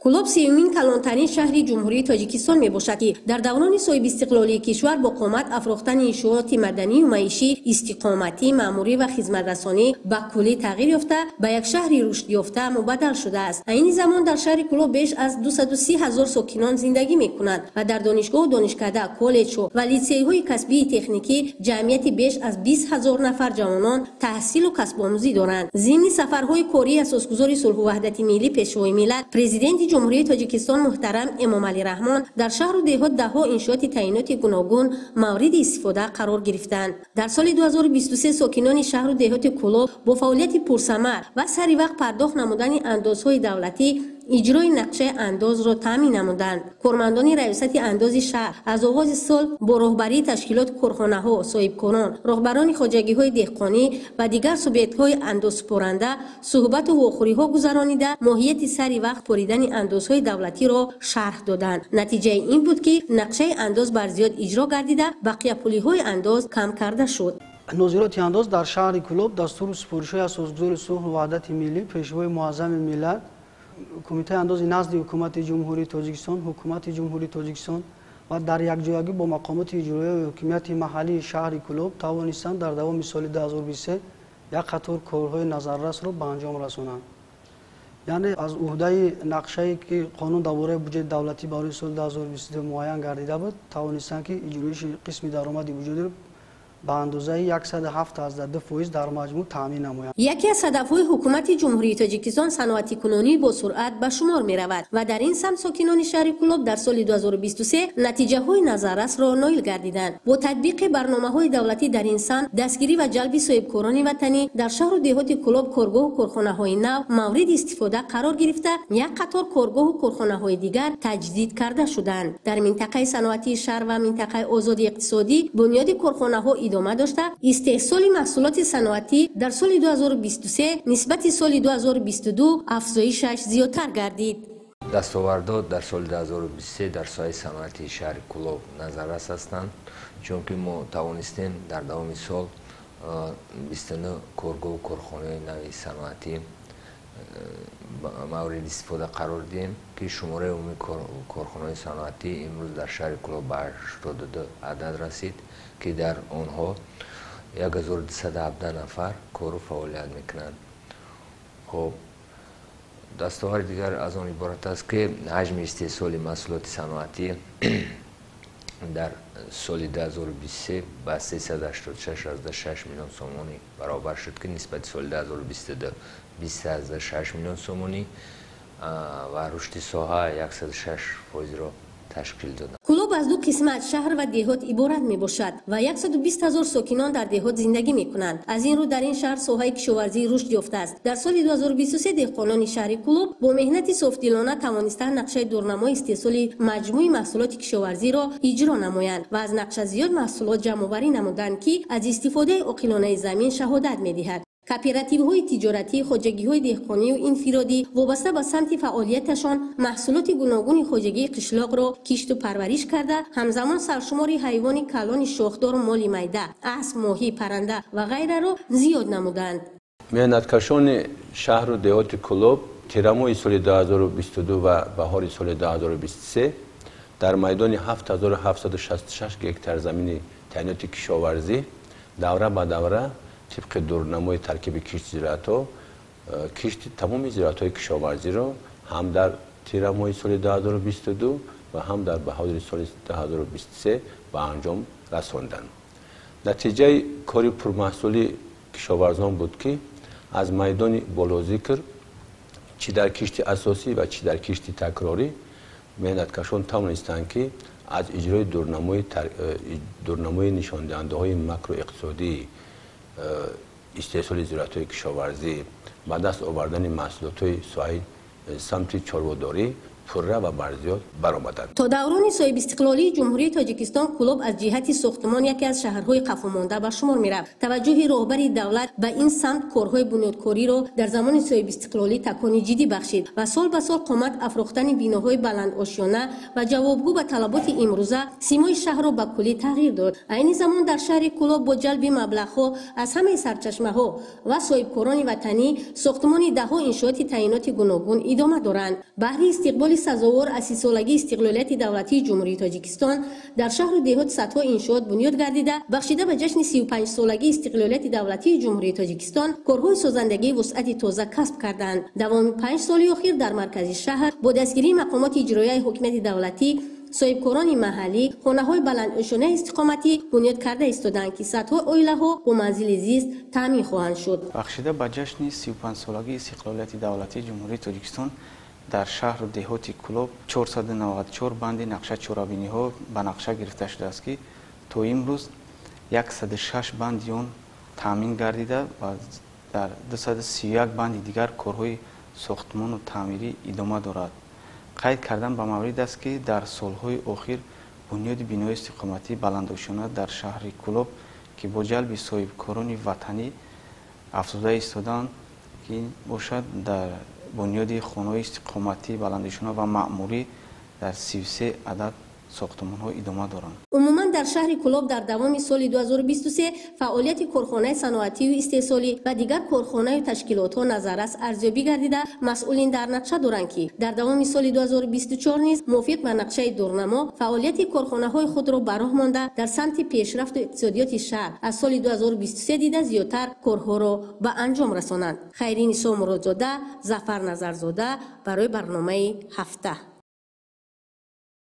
Кӯлоб сеюмин калонтарин шаҳри Ҷумҳурии Тоҷикистон мебошад, ки дар даврони соҳибистиқлолии кишвар бо қомат афрохтани иншооти маданию маишӣ, истиқоматӣ, маъмурӣ ва хизматрасонӣ ба куллӣ тағйир ёфта, ба як шаҳри рушдёфта мубаддал шудааст. Айни замон дар шаҳри Кӯлоб беш аз 230 ҳазор сокинон зиндагӣ мекунанд ва дар донишгоҳу донишкада, коллеҷҳо ва литсейҳои касбии техникӣ ҷамъияти беш аз 20 ҳазор нафар ҷавонон таҳсилу касбомӯзӣ доранд. Зимни сафарҳои кории асосгузори сулҳу ваҳдати миллӣ, Пешвои миллат, Президенти Ҷумҳурии Тоҷикистон муҳтарам Эмомалӣ Раҳмон дар шаҳру деҳот даҳҳо иншооти таъиноти гуногун мавриди истифода қарор гирифтанд. Дар соли 2023 сокинони шаҳру деҳоти Кӯлоб бо фаъолияти пурсамар ва сари вақт пардохт намудани андозҳои давлатӣ иҷрои нақшаи андозро таъмин намуданд. Кормандони раёсати андози шаҳр аз оғози сол бо роҳбарии ташкилоти корхонаҳо, соҳибкорон, роҳбарони хоҷагиҳои деҳқонӣ ва дигар субъектҳои андозсупоранда суҳбату вохӯриҳо гузаронида, моҳияти сари вақт поридани андозҳои давлатиро шарҳ доданд. Натиҷаи ин буд, ки нақшаи андоз барзиёд иҷро гардида, бақияпулиҳои андоз кам карда шуд. Нозироти андоз дар шаҳри Кӯлоб дастуру супоришҳои асосгузори сулҳу ваҳдати миллӣ, Пешвои муаззами миллат, Кумитаи андози назди Ҳукумати Ҷумҳурии Тоҷикистон, Ҳукумати Ҷумҳурии Тоҷикистон ва дар якҷоягӣ бо мақомоти иҷроияи ҳокимияти маҳаллии шаҳри Кӯлоб тавонистанд дар давоми соли 2023 як қатор корҳои назаррасро ба анҷом расонанд. Яъне аз уҳдаи нақшае, ки қонун дар бораи буҷети давлатӣ барои соли 2022 муайян гардида буд, тавонистанд, ки иҷроиши қисми даромади буҷетиро ба андозаи 107,2% дар маҷмӯъ таъмин намоянд. Яке аз ҳадафҳои Ҳукумати Ҷумҳурии Тоҷикистон саноатикунонӣ бо суръат ба шумор меравад ва дар ин самт сокинони шаҳри Кӯлоб дар соли 2023 натиҷаҳои назаррасро ноил гардиданд. Бо татбиқи барномаҳои давлатӣ дар ин самт, дастгирӣ ва ҷалби соҳибкорони ватанӣ дар шаҳру деҳоти Кӯлоб коргоҳу корхонаҳои нав мавриди истифода қарор гирифта, як қатор коргоҳу корхонаҳои дигар таҷдид карда шуданд. Дар минтақаи саноатии шаҳр ва минтақаи озоди иқтисодӣ бунёди корхонаҳо идома дошта, истеҳсоли маҳсулоти саноатӣ дар соли 2023 нисбати соли 2022 афзоишаш зиёдтар гардид. Дастовардҳо дар соли 2023 дар соҳаи саноатии шаҳри Кӯлоб назаррас ҳастанд, чунки мо тавонистем дар давоми сол 29 коргоҳу корхонаҳои нави саноатӣ мавриди истифода қарор диҳем, ки шумораи умумии корхонаҳои саноатӣ имрӯз дар шаҳри Кӯлоб ба 82 адад расид, ки дар онҳо 1217 нафар кору фаъолият мекунанд. Хоб, дастоварди дигар аз он иборат аст, ки ҳаҷми истеҳсоли маҳсулоти саноатӣ дар соли 2023 ба 386,6 миллион сомонӣ баробар шуд, ки нисбати соли 2022 20,6 миллион сомонӣ ва рушди соҳа 106%-ро ташкил доданд. Кӯлоб аз ду қисмат, шаҳр ва деҳот, иборат мебошад ва 120 ҳазор сокинон дар деҳот зиндагӣ мекунанд. Аз ин рӯ дар ин шаҳр соҳаи кишоварзӣ рушд ёфтааст. Дар соли 2023 деҳқонони шаҳри Кӯлоб бо меҳнати софдилона тавонистанд нақшаи дурнамои истеҳсоли маҷмӯи маҳсулоти кишоварзиро иҷро намоянд ва аз нақша зиёд маҳсулот ҷамъоварӣ намуданд, ки аз истифодаи оқилонаи замин шаҳодат медиҳад. Кооперативҳои тиҷоратӣ, хоҷагиҳои деҳқонию инфиродӣ вобаста ба самти фаъолияташон маҳсулоти гуногуни хоҷагии қишлоқро кишту парвариш карда, ҳамзамон саршумори ҳайвони калони шохдору моли майда, асп, моҳӣ, парранда ва ғайраро зиёд намуданд. Меҳнаткашони шаҳру деҳоти Кӯлоб тирамоҳи соли 2022 ва баҳори соли 2023 дар майдони 7766 гектар замини таъиноти кишоварзӣ давра ба давра тибқи дурнамои таркиби кишти зироатҳо кишти тамоми зироатҳои кишоварзиро ҳам дар тирамоҳи соли 2022 ва ҳам дар баҳори соли 2023 ба анҷом расонданд. Натиҷаи кори пурмаҳсули кишоварзон буд, ки аз майдони болозикр чӣ дар кишти асосӣ ва чӣ дар кишти такрорӣ меҳнаткашон тавонистанд, ки аз иҷрои дурнамои нишондиҳандаҳои макроиқтисодии истеҳсоли зироатҳои кишоварзӣ, ба даст овардани маҳсулотҳои соҳаи самти чорводорӣ пурра ва барзиёд баромаданд. То даврони соҳибистиқлолии Ҷумҳурии Тоҷикистон Кӯлоб аз ҷиҳати сохтмон яке аз шаҳрҳои қафомонда ба шумор мерафт. Таваҷҷӯҳи роҳбари давлат ба ин самт корҳои бунёдкориро дар замони соҳибистиқлолӣ такони ҷиддӣ бахшид ва сол ба сол қомат афрохтани биноҳои баландошёна ва ҷавобгӯ ба талаботи имрӯза симои шаҳрро ба куллӣ тағйир дод. Айни замон дар шаҳри Кӯлоб бо ҷалби маблағҳо аз ҳамаи сарчашмаҳо ва соҳибкорони ватанӣ сохтмони даҳҳо иншооти таъиноти гуногун идома доранд. Баҳри истиқболи Истиқболи сазовор аз 30-солагии истиқлолияти давлатии Ҷумҳурии Тоҷикистон дар шаҳру деҳот садҳо иншоот бунёд гардида, бахшида ба ҷашни 35-солагии истиқлолияти давлатии Ҷумҳурии Тоҷикистон корҳои созандагии вусъати тоза касб карданд. Давоми 5 соли охир дар маркази шаҳр бо дастгирии мақомоти иҷроияи ҳокимияти давлатӣ, соҳибкорони маҳаллӣ хонаҳои баландошёнаи истиқоматӣ бунёд карда истоданд, ки садҳо оилаҳо бо манзили зист таъмин хоҳанд шуд. Бахшида ба ҷашни 35-солагии истиқлолияти давлатии Ҷумҳурии Тоҷикистон дар шаҳру деҳоти Кӯлоб 494 банди нақша чорабиниҳо ба нақша гирифта шудааст, ки то имрӯз 106 банди он таъмин гардида ва дар 231 банди дигар корҳои сохтмону таъмирӣ идома дорад. Қайд кардан ба маврид аст, ки дар солҳои охир бунёди бинои истиқоматӣ баландошёна дар шаҳри Кӯлоб, ки бо ҷалби соҳибкорони ватанӣ афзуда истоданд, ки бошад дар бунёди хонаҳои истиқоматӣ баландошёна ва маъмурӣ дар 33 адад сохтмонҳо идома доранд. Умуман дар шаҳри Кӯлоб дар давоми соли 2023 фаъолияти корхонаи саноатию истеҳсолӣ ва дигар корхонаю ташкилотҳо назаррас арзёбӣ гардида, масъулин дар нақша доранд, ки дар давоми соли 2024 низ мувофиқ ба нақшаи дурнамо фаъолияти корхонаҳои худро ба роҳ монда, дар самти пешрафту иқтисодиёти шаҳр аз соли 2023 дида зиёдтар корҳоро ба анҷом расонанд. Хайринисо Муродзода, Зафар Назарзода барои барномаи ҳафта.